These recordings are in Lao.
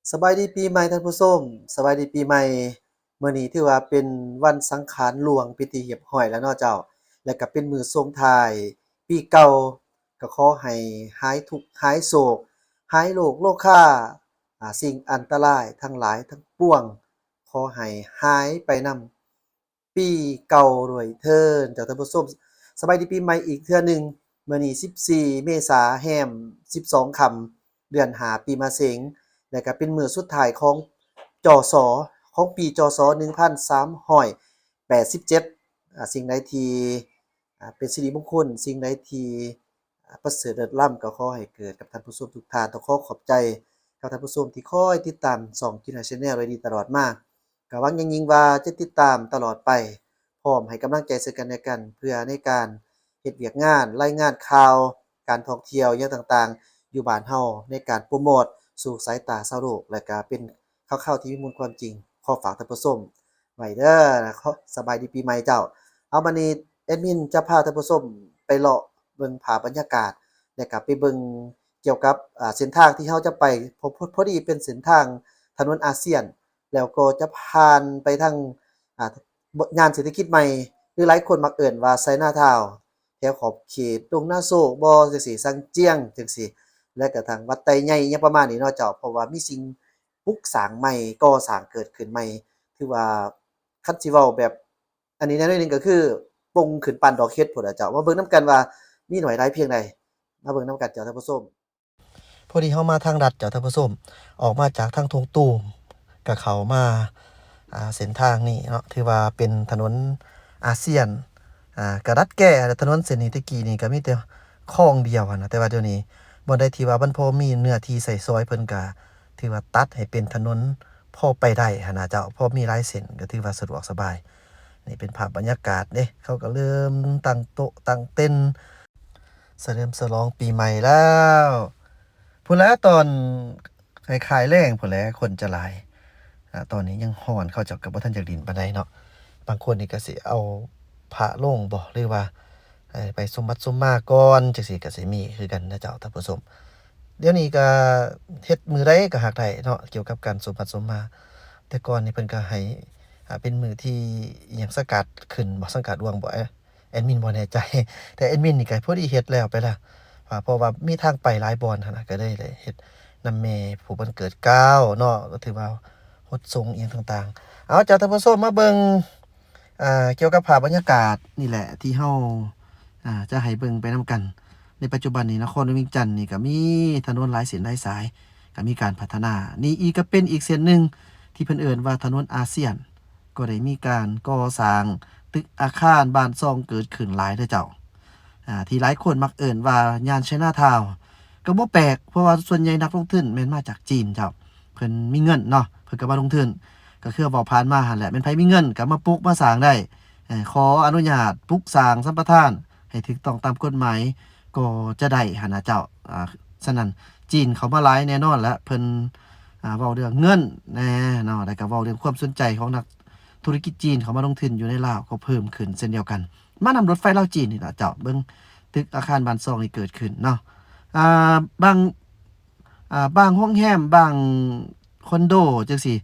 ສະບາຍດີປີໃໝ່ທ່ານຜູ້ຊົມ, ສະບາຍດີປີໃໝ່. ມື້ນີ້ຖືວ່າເປັນວັນສັງຂານຫຼວງເປັນທີ່ຮຽບຮ້ອຍແລ້ວເນາະເຈົ້າ, ແລະກະເປັນມື້ສົ່ງທ້າຍປີເກົ່າ, ກໍຂໍໃຫ້ຫາຍທຸກຫາຍໂສກ, ຫາຍໂລກໂລຄາ, ອາ, ສິ່ງອັນຕະລາຍທັງຫຼາຍທັງປວງ, ຂໍໃຫ້ຫາຍໄປນຳ ປີເກົ່າດ້ວຍເທີ້ນເຈົ້າທ່ານຜູ້ຊົມ. ສະບາຍດີປີໃໝ່ອີກເທື່ອໜຶ່ງ. ມື້ນີ້ສິບສີ່ເມສາ ແຮມສິບສອງຄ່ຳ ເດືອນຫ້າ ປີມະເສັງ, ແລະກະເປັນມື້ສຸດທ້າຍຂອງ ຈສ ຂອງປີ ຈສ ໜຶ່ງພັນສາມຮ້ອຍແປດສິບເຈັດ. ອາ, ສິ່ງໃດທີ່ ອາ, ເປັນສິລິມົງຄົນ, ສິ່ງໃດທີ່ ອາ, ປະເສີດເລີດລ້ຳ ກໍຂໍໃຫ້ເກີດກັບທ່ານຜູ້ຊົມທຸກທ່ານ. ຕ້ອງຂໍຂອບໃຈກັບທ່ານຜູ້ຊົມທີ່ຄອຍຕິດຕາມຊ່ອງ Kin Channel ດ້ວຍດີຕະຫຼອດມາ. ກໍຫວັງຢ່າງຍິ່ງວ່າຈະຕິດຕາມຕະຫຼອດໄປ, ພ້ອມໃຫ້ກຳລັງໃຈເຊິ່ງກັນແລະກັນ ເພື່ອໃນການເຮັດວຽກງານ, ລາຍງານຂ່າວ, ການທ່ອງທ່ຽວຫຍັງຕ່າງໆ ຢູ່ບ້ານເຮົາ ໃນການໂປຣໂມດສູ່ສາຍຕາຊາວໂລກ ແລະກະເປັນຂ່າວໆທີ່ມີມູນຄວາມຈິງ. ຂໍຝາກທ່ານຜູ້ຊົມໄວ້ເດີ. ຂໍສະບາຍດີປີໃໝ່ເຈົ້າ. ເອົາ ບາດນີ້ແອດມິນຈະພາທ່ານຜູ້ຊົມໄປເລາະເບິ່ງພາບບັນຍາກາດ ແລະກະໄປເບິ່ງກ່ຽວກັບ ອາ ເສັ້ນທາງທີ່ເຮົາຈະໄປ. ພໍ ພໍ ພໍດີເປັນເສັ້ນທາງຖະໜົນອາຊຽນ ແລ້ວກໍຈະຜ່ານໄປທາງ ອາ ຍ່ານເສດຖະກິດໃໝ່ ຫຼືຫຼາຍຄົນມັກເອີ້ນວ່າໄຊນາທາວ ແຖວຂອບເຂດດົງນາໂຊບໍ ຈັ່ງຊີ້ ຊາງຈຽງ ຈັ່ງຊີ້ ແລະກະທາງວັດໄຕໃຫຍ່ ຫຍັງປະມານນີ້ເນາະເຈົ້າ. ເພາະວ່າມີສິ່ງປຸກສ້າງໃໝ່ ກໍ່ສ້າງເກີດຂຶ້ນໃໝ່ ຖືວ່າ ຄັນຊິເວົ້າແບບອັນນີ້ແນວໜຶ່ງກໍຄື ປົ່ງຂຶ້ນປານດອກເຫັດພຸ້ນລະເຈົ້າ. ມາເບິ່ງນຳກັນວ່າມີໜ້ອຍຫຼາຍພຽງໃດ. ມາເບິ່ງນຳກັນເຈົ້າທ່ານຜູ້ຊົມ. ພໍດີເຮົາມາທາງລັດເຈົ້າທ່ານຜູ້ຊົມ, ອອກມາຈາກທາງທົ່ງຕູມ ກໍເຂົ້າມາ ອ່າ ເສັ້ນທາງນີ້ເນາະ, ຖືວ່າເປັນຖະໜົນອາຊຽນ. ອ່າ ກະດັດແກ້ ຖະໜົນເສັ້ນນີ້ແຕ່ກີ້ນີ້ກໍມີແຕ່ຄອງດຽວຫັ້ນນະ, ແຕ່ວ່າດຽວນີ້ບ່ອນໃດທີ່ວ່າມັນພໍມີເນື້ອທີ່ໃຊ້ສອຍ ເພິ່ນກໍຖືວ່າຕັດໃຫ້ເປັນຖະໜົນພໍໄປໄດ້ຫັ້ນນະເຈົ້າ, ພໍມີຫຼາຍເສັ້ນ ກໍຖືວ່າສະດວກສະບາຍ. ນີ້ເປັນພາບບັນຍາກາດເດ້, ເຂົາກໍເລີ່ມຕັ້ງໂຕະຕັ້ງເຕັນ ສະເຫຼີມສະຫຼອງປີໃໝ່ແລ້ວ. ພຸ້ນແຫຼະ ຕອນຄ້າຍໆແລງພຸ້ນແຫຼະ ຄົນຈະຫຼາຍ. ອາ ຕອນນີ້ຍັງຮ້ອນ ເຂົາເຈົ້າກໍບໍ່ທັນຢາກຫຼິ້ນປານໃດເນາະ. ບາງຄົນນີ້ກໍຊິເອົາພະລົງບໍ ຫຼືວ່າ ເອີ ໄປສົມບັດສົມມາກ່ອນ ຈັ່ງຊີ້ກໍຊິມີຄືກັນນະເຈົ້າທ່ານຜູ້ຊົມ. ດຽວນີ້ກໍເຮັດມື້ໃດກໍຫາກໄດ້ເນາະ ກ່ຽວກັບການສົມບັດສົມມາ. ແຕ່ກ່ອນນີ້ເພິ່ນກໍໃຫ້ ອາ ເປັນມື້ທີ່ ອີຫຍັງ ສະກາດຂຶ້ນບໍ ສັງກາດຫຼວງບໍ ແອດມິນບໍ່ແນ່ໃຈ, ແຕ່ແອດມິນນີ້ກໍພໍດີເຮັດແລ້ວໄປລະ ເພາະວ່າມີທາງໄປຫຼາຍບ່ອນຫັ້ນນະ, ກໍເລີຍໄດ້ເຮັດນຳແມ່ຜູ້ເພິ່ນເກີດກ້າວເນາະ, ກໍຖືວ່າຫົດສົງອີ່ຫຍັງຕ່າງໆ. ເອົາ ເຈົ້າທ່ານຜູ້ຊົມ ມາເບິ່ງ ອ່າ ກ່ຽວກັບພາບບັນຍາກາດນີ້ແຫຼະ ທີ່ເຮົາ ອ່າ ຈະໃຫ້ເບິ່ງໄປນຳກັນ. ໃນປັດຈຸບັນນີ້ ນະຄອນຫຼວງວຽງຈັນນີ້ກໍມີຖະໜົນຫຼາຍເສັ້ນຫຼາຍສາຍ ກໍມີການພັດທະນາ. ນີ້ອີກກໍເປັນອີກເສັ້ນໜຶ່ງທີ່ເພິ່ນເອີ້ນວ່າຖະໜົນອາຊຽນ. ກໍໄດ້ມີການກໍ່ສ້າງຕຶກອາຄານບ້ານຊ່ອງເກີດຂຶ້ນຫຼາຍເດີເຈົ້າ. ອາ ທີ່ຫຼາຍຄົນມັກເອີ້ນວ່າຍ່ານໄຊນາທາວ ກໍບໍ່ແປກ ເພາະວ່າສ່ວນໃຫຍ່ນັກລົງທຶນແມ່ນມາຈາກຈີນເຈົ້າ. ເພິ່ນມີເງິນເນາະ ເພິ່ນກໍມາລົງທຶນ, ກໍຄືເວົ້າຜ່ານມາຫັ້ນແຫຼະ, ແມ່ນໃຜມີເງິນກໍມາປຸກມາສ້າງໄດ້. ເອີ ຂໍອະນຸຍາດປຸກສ້າງສຳປະທານໃຫ້ຖືກຕ້ອງຕາມກົດໝາຍກໍຈະໄດ້ຫັ້ນນະເຈົ້າ. ອາ ສະນັ້ນ ຈີນເຂົ້າມາຫຼາຍແນ່ນອນແຫຼະ, ເພິ່ນ ອາ ເວົ້າເລື່ອງເງິນແນ່ເນາະ ແລ້ວກໍເວົ້າເລື່ອງຄວາມສົນໃຈຂອງນັກທຸລະກິດຈີນເຂົ້າມາລົງທຶນຢູ່ໃນລາວກໍເພີ່ມຂຶ້ນເຊັ່ນດຽວກັນ. ມານຳລົດໄຟລາວຈີນນີ້ລະເຈົ້າ, ເບິ່ງຕຶກອາຄານບ້ານຊ່ອງນີ້ເກີດຂຶ້ນເນາະ. ອາ ບາງ ອາ ບາງໂຮງແຮມ ບາງຄອນໂດຈັ່ງຊີ້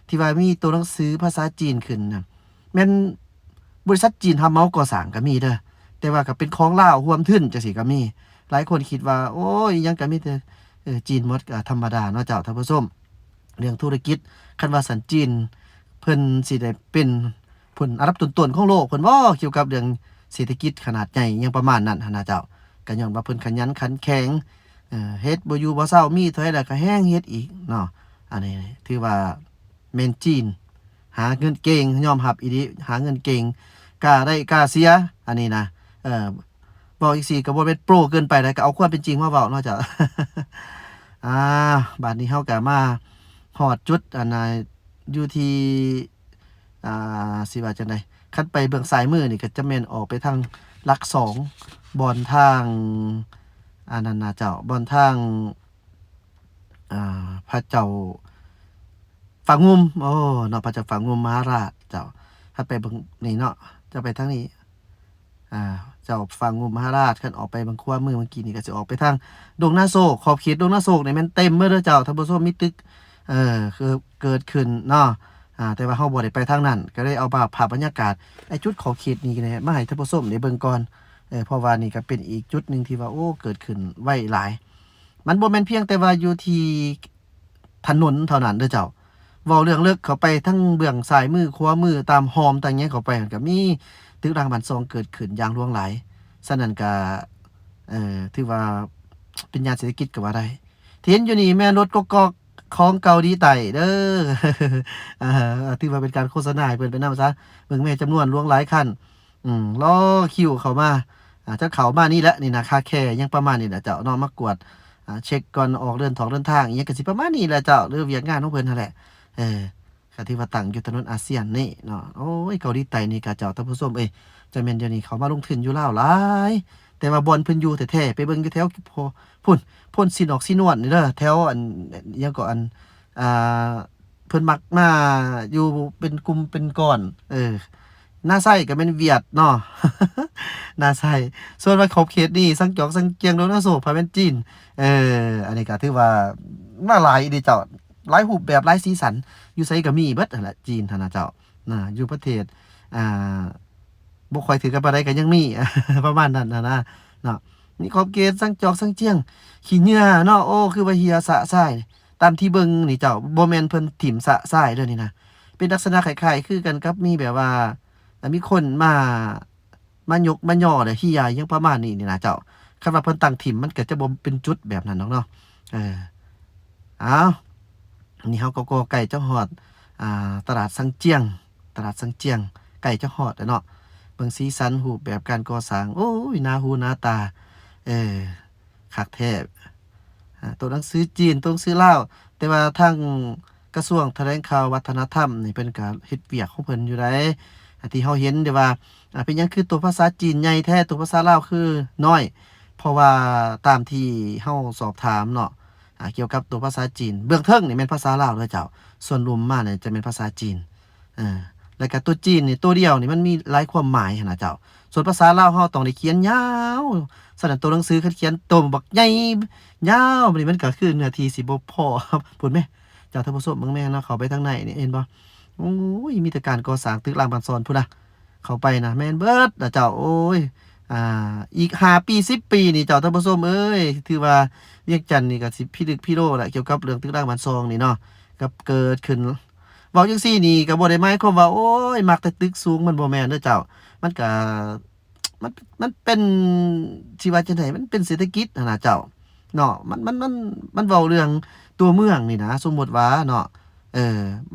ທີ່ວ່າມີໂຕໜັງສືພາສາຈີນຂຶ້ນນະ ແມ່ນບໍລິສັດຈີນຮັບເໝົາກໍ່ສ້າງກໍມີເດີ, ແຕ່ວ່າກໍເປັນຂອງລາວຮ່ວມທຶນຈັ່ງຊີ້ກໍມີ. ຫຼາຍຄົນຄິດວ່າ ໂອ້ຍ ອີ່ຫຍັງກໍມີແຕ່ ເອີ ຈີນໝົດ ກໍທຳມະດາເນາະເຈົ້າທ່ານຜູ້ຊົມ. ເລື່ອງທຸລະກິດ ຄັນວ່າຊັ້ນ ຈີນເພິ່ນຊິໄດ້ເປັນຜູ້ອັນດັບຕົ້ນໆຂອງໂລກເພິ່ນບໍ ກ່ຽວກັບເລື່ອງເສດຖະກິດຂະໜາດໃຫຍ່ຫຍັງປະມານນັ້ນຫັ້ນນະເຈົ້າ. ກໍຍ້ອນວ່າເພິ່ນຂະຫຍັນຂັນແຂງ ເອີ ເຮັດບໍ່ຢູ່ບໍ່ເຊົາ, ມີເທົ່າໃດແລ້ວກໍແຮ່ງເຮັດອີກເນາະ. ອັນນີ້ຖືວ່າແມ່ນຈີນ ຫາເງິນເກັ່ງ, ຍອມຮັບອີ່ຫຼີ ຫາເງິນເກັ່ງ, ກ້າໄດ້ກ້າເສຍ ອັນນີ້ນະ. ເອີ ເວົ້າຈັ່ງຊີ້ກໍບໍ່ແມ່ນໂປຣເກີນໄປໃດ, ກໍເອົາຄວາມເປັນຈິງມາເວົ້າເນາະເຈົ້າ. ອາ ບາດນີ້ເຮົາກໍມາຮອດຈຸດ ອັນນ່າ ຢູ່ທີ່ ອ່າ ຊິວ່າຈັ່ງໃດ ຄັນໄປເບື້ອງຊ້າຍມືນີ້ກໍຈະແມ່ນອອກໄປທາງຫຼັກສອງ ບ່ອນທາງ ອັນນັ້ນນະເຈົ້າ ບ່ອນທາງ ອ່າ ພະເຈົ້າຟາງຸມ ໂອ້ ເນາະ ພະເຈົ້າຟາງຸມມະຫາລາດເຈົ້າ. ຄັນໄປເບິ່ງນີ້ເນາະ ຈະໄປທາງນີ້ ອ່າ ເຈົ້າຟາງຸມມະຫາລາດ. ຄັນອອກໄປເບິ່ງຂວາມືເມື່ອກີ້ນີ້ ກໍຊິອອກໄປທາງດົງນາໂຊກ. ຂອບເຂດດົງນາໂຊກນີ້ແມ່ນເຕັມເບິດເດີເຈົ້າທ່ານຜູ້ຊົມ, ມີຕຶກ ເອີ ຄືເກີດຂຶ້ນເນາະ ອາ ແຕ່ວ່າເຮົາບໍ່ໄດ້ໄປທາງນັ້ນ ກໍເລີຍເອົາພາບ ພາບບັນຍາກາດ ໄອ້ຈຸດຂອບເຂດນີ້ແຫຼະ ມາໃຫ້ທ່ານຜູ້ຊົມໄດ້ເບິ່ງກ່ອນ ເອີ ເພາະວ່ານີ້ກໍເປັນອີກຈຸດໜຶ່ງທີ່ວ່າ ໂອ້ ເກີດຂຶ້ນໄວຫຼາຍ. ມັນບໍ່ແມ່ນພຽງແຕ່ວ່າຢູ່ທີ່ຖະໜົນເທົ່ານັ້ນເດີເຈົ້າ ເວົ້າເລື່ອງເລິກເຂົ້າໄປທາງເບື້ອງຊ້າຍມື ຂວາມື ຕາມຮ່ອມ ຕາມຫຍັງເຂົ້າໄປ ກໍມີຕຶກຮ້າງບ້ານຊ່ອງເກີດຂຶ້ນຢ່າງຫຼວງຫຼາຍ. ສະນັ້ນກໍ ເອີ ຖືວ່າເປັນຍ່ານເສດຖະກິດກໍວ່າໄດ້. ທີ່ເຫັນຢູ່ນີ້ແມ່ນລົດກອກໆຂອງເກົາຫຼີໃຕ້ເດີ ອາ ຖືວ່າເປັນການໂຄສະນາໃຫ້ເພິ່ນໄປນຳຊະ. ເບິ່ງແມ້ຈຳນວນຫຼວງຫຼາຍຄັນ ອືມ ລໍຄິວເຂົ້າມາ ອາ ຈະເຂົ້າມານີ້ແຫຼະ ນີ້ນະ ຄາແຄຫຍັງປະມານນີ້ແຫຼະເຈົ້າເນາະ ມາກວດ ອາ ເຊັກກ່ອນອອກເດີນທ່ອງເດີນທາງ ອີ່ຫຍັງກໍຊິປະມານນີ້ແຫຼະເຈົ້າ ຫຼືວຽກງານຂອງເພິ່ນຫັ້ນແຫຼະ ເອີ. ກໍຖືວ່າຕັ້ງຢູ່ຖະໜົນອາຊຽນນີ້ເນາະ. ໂອ້ຍ ເກົາຫຼີໃຕ້ນີ້ກະເຈົ້າ ທ່ານຜູ້ຊົມເອີຍ ຈະແມ່ນດຽວນີ້ເຂົາມາລົງທຶນຢູ່ລາວຫຼາຍ ແຕ່ວ່າບ່ອນເພິ່ນຢູ່ແທ້ໆ ໄປເບິ່ງຢູ່ແຖວ ໂພ ພຸ້ນ ໂພນສີນອກສີນວນນີ້ເດີ ແຖວອັນ ຫຍັງເກາະ ອັນ ອ່າ ເພິ່ນມັກມາຢູ່ເປັນກຸ່ມເປັນກ້ອນ ເອີ ນາໄຊກໍແມ່ນຫວຽດເນາະ ນາໄຊ. ສ່ວນວ່າຂອບເຂດນີ້ ຊາງຈອກ ຊາງຈຽງ ດວງນາໂຊກ ພະແມ່ນຈີນ ເອີ ອັນນີ້ກໍຖືວ່າມາຫຼາຍອີ່ຫຼີເຈົ້າ ຫຼາຍຮູບແບບ ຫຼາຍສີສັນ ຢູ່ໃສກໍມີເບິດຫັ້ນແຫຼະ ຈີນຫັ້ນນະເຈົ້າ ນະ ຢູ່ປະເທດ ອ່າ ບໍ່ຄ່ອຍຖືກກັນປານໃດກໍຍັງມີ ປະມານນັ້ນຫັ້ນນະເນາະ. ມີຂອບເຂດ ຊາງຈອກ ຊາງຈຽງ ຂີ້ເຫຍື້ອເນາະ ໂອ້ ຄືວ່າເຫ່ຍຊະຊາຍ ຕາມທີ່ເບິ່ງນີ້ເຈົ້າ ບໍ່ແມ່ນເພິ່ນຖິ້ມຊະຊາຍເດີນີ້ນະ ເປັນລັກສະນະຄ້າຍໆຄືກັນກັບມີແບບວ່າ ມີຄົນມາ ມາຍົກມາຍໍແລ້ວເຫ່ຍຫຍັງປະມານນີ້ນີ້ນະເຈົ້າ. ຄັນວ່າເພິ່ນຕັ້ງຖິ້ມ ມັນກໍຈະບໍ່ເປັນຈຸດແບບນັ້ນດອກເນາະ ເອີ. ອ້າວ ນີ້ເຮົາກໍ ກໍໃກ້ຈະຮອດ ອ່າ ຕະຫຼາດຊາງຈຽງ ຕະຫຼາດຊາງຈຽງ ໃກ້ຈະຮອດແລ້ວເນາະ. ເບິ່ງສີສັນຮູບແບບການກໍ່ສ້າງ ໂອ້ຍ ໜ້າຫູໜ້າຕາ ເອີ ຄັກແທ້ ອາ ຕົວໜັງສືຈີນ ຕົວໜັງສືລາວ ແຕ່ວ່າທາງ ກະຊວງຖະແຫຼງຂ່າວວັດທະນະທຳນີ້ ເພິ່ນກະເຮັດວຽກຂອງເພິ່ນຢູ່ໃດ໋ ອັນທີ່ເຮົາເຫັນໄດ້ວ່າ ອາ ເປັນຫຍັງຄືຕົວພາສາຈີນໃຫຍ່ແທ້ ຕົວພາສາລາວຄືນ້ອຍ ເພາະວ່າຕາມທີ່ເຮົາສອບຖາມເນາະ ອາ ກ່ຽວກັບຕົວພາສາຈີນ ເບື້ອງເທິງນີ້ແມ່ນພາສາລາວເດີເຈົ້າ ສ່ວນລຸ່ມມານີ້ຈະແມ່ນພາສາຈີນ ເອີ ແລ້ວກະຕົວຈີນນີ້ ຕົວດຽວນີ້ມັນມີຫຼາຍຄວາມໝາຍຫັ້ນນະເຈົ້າ ສ່ວນພາສາລາວເຮົາຕ້ອງໄດ້ຂຽນຍາວ ສະນັ້ນຕົວໜັງສືຄັນຂຽນໂຕບັກໃຫຍ່ຍາວ ບາດນີ້ມັນກະຄືເນື້ອທີ່ຊິບໍ່ພໍ ພຸ້ນແມ ເຈົ້າທ່ານຜູ້ຊົມເບິ່ງແມ່ນເນາະ ເຂົ້າໄປທາງໃນນີ້ເຫັນບໍ່ ໂອ້ຍ ມີແຕ່ການກໍ່ສ້າງຕຶກລ້າງບ້ານຊ່ອງພຸ້ນນະ ເຂົ້າໄປນະແມ່ນເບິດນະເຈົ້າ ໂອ້ຍ ອ່າ ອີກຫ້າປີ ສິບປີນີ້ເຈົ້າທ່ານຜູ້ຊົມເອີຍ ຖືວ່າວຽງຈັນນີ້ກໍຊິພິລຶກພິໂລແຫຼະ ກ່ຽວກັບເລື່ອງຕຶກລ້າງບ້ານຊ່ອງນີ້ເນາະ ກໍເກີດຂຶ້ນ ເວົ້າຈັ່ງຊີ້ນີ້ກໍບໍ່ໄດ້ໝາຍຄວາມວ່າ ໂອ້ຍ ມັກແຕ່ຕຶກສູງ ມັນບໍ່ແມ່ນເດີເຈົ້າ ມັນກໍ ມັນ ມັນເປັນ ຊິວ່າຈັ່ງໃດ ມັນເປັນເສດຖະກິດຫັ້ນນະເຈົ້າ ເນາະ ມັນ ມັນ ມັນ ມັນເວົ້າເລື່ອງຕົວເມືອງນີ້ນະ ສົມມຸດວ່າເນາະ ເອີ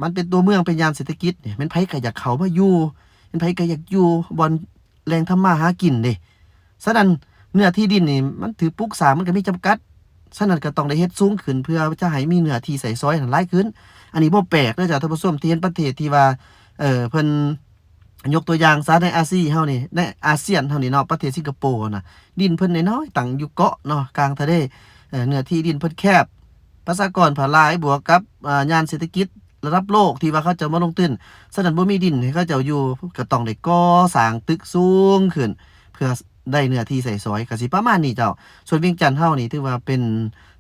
ມັນເປັນຕົວເມືອງ ເປັນຍ່ານເສດຖະກິດນີ້ ແມ່ນໃຜກໍຢາກເຂົ້າມາຢູ່ ແມ່ນໃຜກໍຢາກຢູ່ບ່ອນແຫຼ່ງທຳມາຫາກິນເດ້. ສະນັ້ນເນື້ອທີ່ດິນນີ້ມັນຖືກປຸກສ້າງ ມັນກໍມີຈຳກັດ ສະນັ້ນກໍຕ້ອງໄດ້ເຮັດສູງຂຶ້ນ ເພື່ອຈະໃຫ້ມີເນື້ອທີ່ໃຊ້ສອຍຫັ້ນຫຼາຍຂຶ້ນ. ອັນນີ້ບໍ່ແປກເດີເຈົ້າທ່ານຜູ້ຊົມ ທີ່ເຫັນປະເທດທີ່ວ່າ ເອີ ເພິ່ນ ຍົກຕົວຢ່າງຊະ ໃນອາຊີເຮົານີ້ ໃນອາຊຽນເຮົານີ້ເນາະ ປະເທດສິງກະໂປນະ ດິນເພິ່ນນ້ອຍໆ ຕັ້ງຢູ່ເກາະເນາະ ກາງທະເລ ເອີ ເນື້ອທີ່ດິນເພິ່ນແຄບ ປະຊາກອນພັດຫຼາຍ ບວກກັບ ອ່າ ຍ່ານເສດຖະກິດລະດັບໂລກທີ່ວ່າເຂົາເຈົ້າມາລົງທຶນ ສະນັ້ນບໍ່ມີດິນໃຫ້ເຂົາເຈົ້າຢູ່ ກໍຕ້ອງໄດ້ກໍ່ສ້າງຕຶກສູງຂຶ້ນ ເພື່ອໄດ້ເນື້ອທີ່ໃຊ້ສອຍ ກໍຊິປະມານນີ້ເຈົ້າ. ສ່ວນວຽງຈັນເຮົານີ້ຖືວ່າເປັນ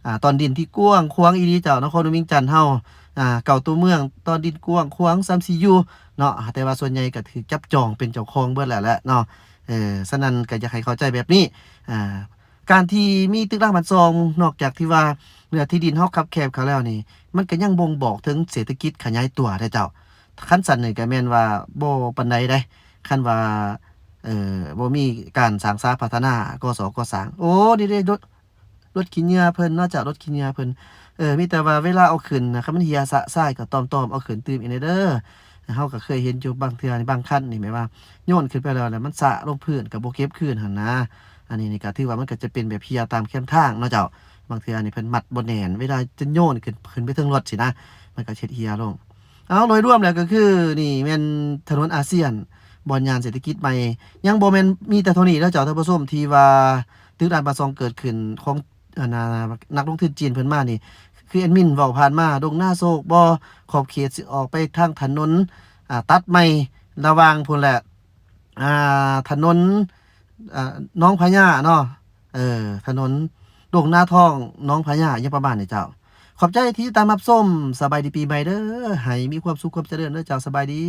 ອ່າ ຕອນດິນທີ່ກວ້າງຂວາງອີ່ຫຼີເຈົ້າ ນະຄອນຫຼວງວຽງຈັນເຮົາ ອ່າ ເກົ່າຕົວເມືອງ ຕອນດິນກວ້າງຂວາງສ່ຳຊິຢູ່ ເນາະ ແຕ່ວ່າສ່ວນໃຫຍ່ກໍຖືກຈັບຈອງເປັນເຈົ້າຂອງເບິດແລ້ວແຫຼະເນາະ ເອີ ສະນັ້ນກໍຢາກໃຫ້ເຂົ້າໃຈແບບນີ້ ອ່າ ການທີ່ມີຕຶກລ້າງບ້ານຊ່ອງ ນອກຈາກທີ່ວ່າເນື້ອທີ່ດິນເຮົາຄັບແຄບເຂົ້າແລ້ວນີ້ ມັນກໍຍັງບົ່ງບອກເຖິງເສດຖະກິດຂະຫຍາຍຕົວເດ້ເຈົ້າ. ຄັນຊັ້ນນີ້ກໍແມ່ນວ່າບໍ່ປານໃດເດ້ ຄັນວ່າ ເອີ ບໍ່ມີການສ້າງສາພັດທະນາກໍ່ສ້າງ ກໍ່ສ້າງ ໂອ້ ນີ້ເດ້ ລົດຂີ້ເຫຍື້ອເພິ່ນເນາະເຈົ້າ ລົດຂີ້ເຫຍື້ອເພິ່ນ ເອີ ມີແຕ່ວ່າເວລາເອົາຂຶ້ນນະ ຄັນມັນເຫ່ຍຊະຊາຍກໍຕ້ອມໆເອົາຂຶ້ນຕື່ມອີກແດ່ເດີ. ເຮົາກໍເຄີຍເຫັນຢູ່ບາງເທື່ອ ບາງຄັນນີ້ແບບວ່າໂຍນຂຶ້ນໄປແລ້ວ ແລ້ວມັນຊະລົງພື້ນກໍບໍ່ເກັບຄືນຫັ້ນນະ. ອັນນີ້ນີ້ກໍຖືວ່າມັນກໍຈະເປັນແບບເຫ່ຍຕາມແຄມທາງເນາະເຈົ້າ. ບາງເທື່ອນີ້ເພິ່ນມັດບໍ່ແໜ້ນ ເວລາຈະໂຍນຂຶ້ນ ຂຶ້ນໄປເທິງລົດຊີ້ນະ ມັນກໍເຮັດເຫ່ຍລົງ. ເອົາ ໂດຍລວມແລ້ວກໍຄືນີ້ແມ່ນຖະໜົນອາຊຽນ ບ່ອນຍ່ານເສດຖະກິດໃໝ່ ຍັງບໍ່ແມ່ນມີແຕ່ເທົ່ານີ້ເດີເຈົ້າທ່ານຜູ້ຊົມ ທີ່ວ່າ ຕຶກລ້າງບ້ານຊ່ອງເກີດຂຶ້ນຂອງ ອັນນ່າ ນັກລົງທຶນຈີນເພິ່ນມານີ້ ຄືແອດມິນເວົ້າຜ່ານມາ ດົງນາໂຊກບໍ ຂອບເຂດຊິອອກໄປທາງຖະໜົນ ອ່າ ຕັດໃໝ່ລະຫວ່າງພຸ້ນແຫຼະ ອ່າ ຖະໜົນ ອ່າ ໜອງພະຍາເນາະ ເອີ ຖະໜົນດົງນາທອງ ໜອງພະຍາ ຫຍັງປະມານນີ້ເຈົ້າ. ຂອບໃຈທີ່ຕິດຕາມຮັບຊົມ. ສະບາຍດີປີໃໝ່ເດີ້. ໃຫ້ມີຄວາມສຸກຄວາມຈະເລີນເດີ້ເຈົ້າ. ສະບາຍດີ.